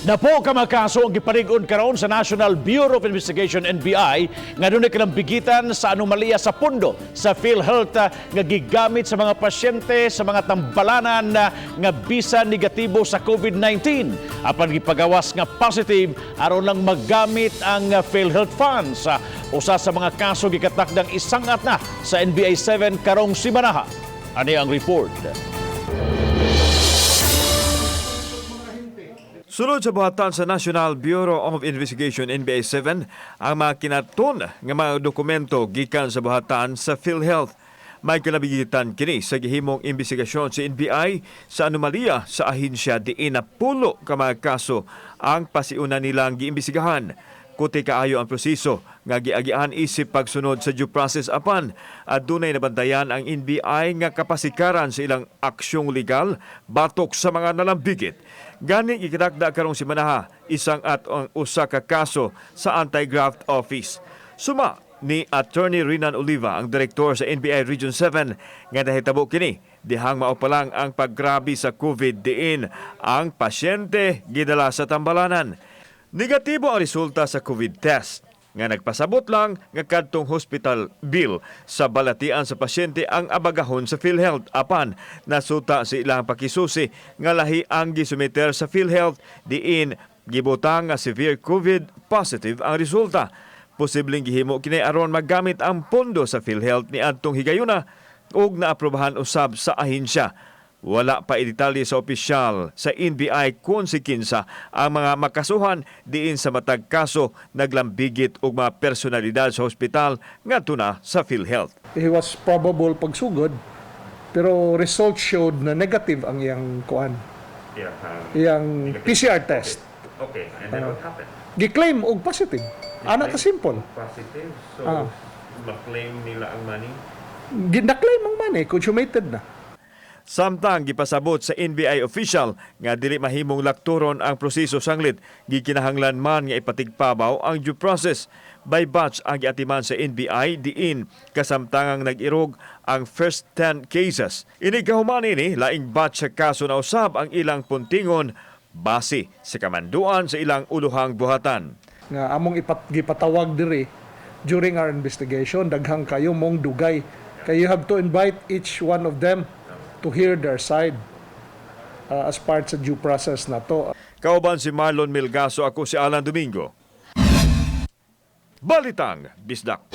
Napo ka mga kaso ang gipalig-on karon sa National Bureau of Investigation, NBI, nga dunay kalambigitan sa anomalya sa pundo sa PhilHealth nga gigamit sa mga pasyente sa mga tambalanan nga bisan negatibo sa COVID-19 apan gipagawas nga positive aron lang magamit ang PhilHealth funds. Usa sa mga kaso gikatakdang isangat na sa NBI 7 karong simanaha. Ani ang report. Sunod sa buhatan sa National Bureau of Investigation, NBI 7, ang mga kinaton nga mga dokumento gikan sa buhatan sa PhilHealth. May kalabigitan kini sa gihimong investigasyon sa NBI sa anomalya sa ahensya diin napulo ka mga kaso ang pasiuna nilang giimbestigahan. Kuti kaayo ang proseso nga giagian isip pagsunod sa due process, apan adunay nabantayan ang NBI nga kapasikaran sa ilang aksyong legal batok sa mga nalambigit. Gani gikitakda karong simanaha isang-at ang usa ka kaso sa Anti-Graft Office. Suma ni Attorney Rinan Oliva, ang direktor sa NBI Region 7, nga nahitabo kini dihang mao pa lang ang paggrabe sa COVID diin ang pasyente gidala sa tambalanan. Negatibo ang resulta sa COVID test nga nagpasabot lang nga kadtong hospital bill sa balatian sa pasyente ang abagahon sa PhilHealth, apan nasuta sa ilang pakisusi nga lahi ang gisumiter sa PhilHealth diin gibutang nga severe COVID positive ang resulta. Posibleng gihimo kini aron maggamit ang pondo sa PhilHealth ni adtong higayuna ug naaprobahan usab sa ahensya. Wala pa detalye sa opisyal sa NBI kung si kinsa ang mga makasuhan diin sa matag kaso naglambigit og mga personalidad sa ospital ngadto na sa PhilHealth. He was probable pagsugod, pero results showed na negative ang iyang kuan, iyang PCR test. Okay, and then what happened? Gi-claim og positive. Ana ka simple. Positive, so ma-claim nila ang money? Gina-claim ang money, consummated na. Samtang gipasabot sa NBI official nga dili mahimong lakturon ang proseso sanglit, gikinahanglan man nga ipatigpabaw ang due process. By batch ang giatiman sa NBI diin kasamtangang nag-irog ang first 10 cases. Ini kahuman ini, laing batch sa kaso na usab ang ilang puntingon base sa kamanduan sa ilang uluhang buhatan. Nga among gipatawag diri during our investigation, daghang kayo mong dugay. Kay you have to invite each one of them to hear their side as part sa due process na to. Kauban si Marlon Milgaso, ako si Alan Domingo. Balitang Bisdak.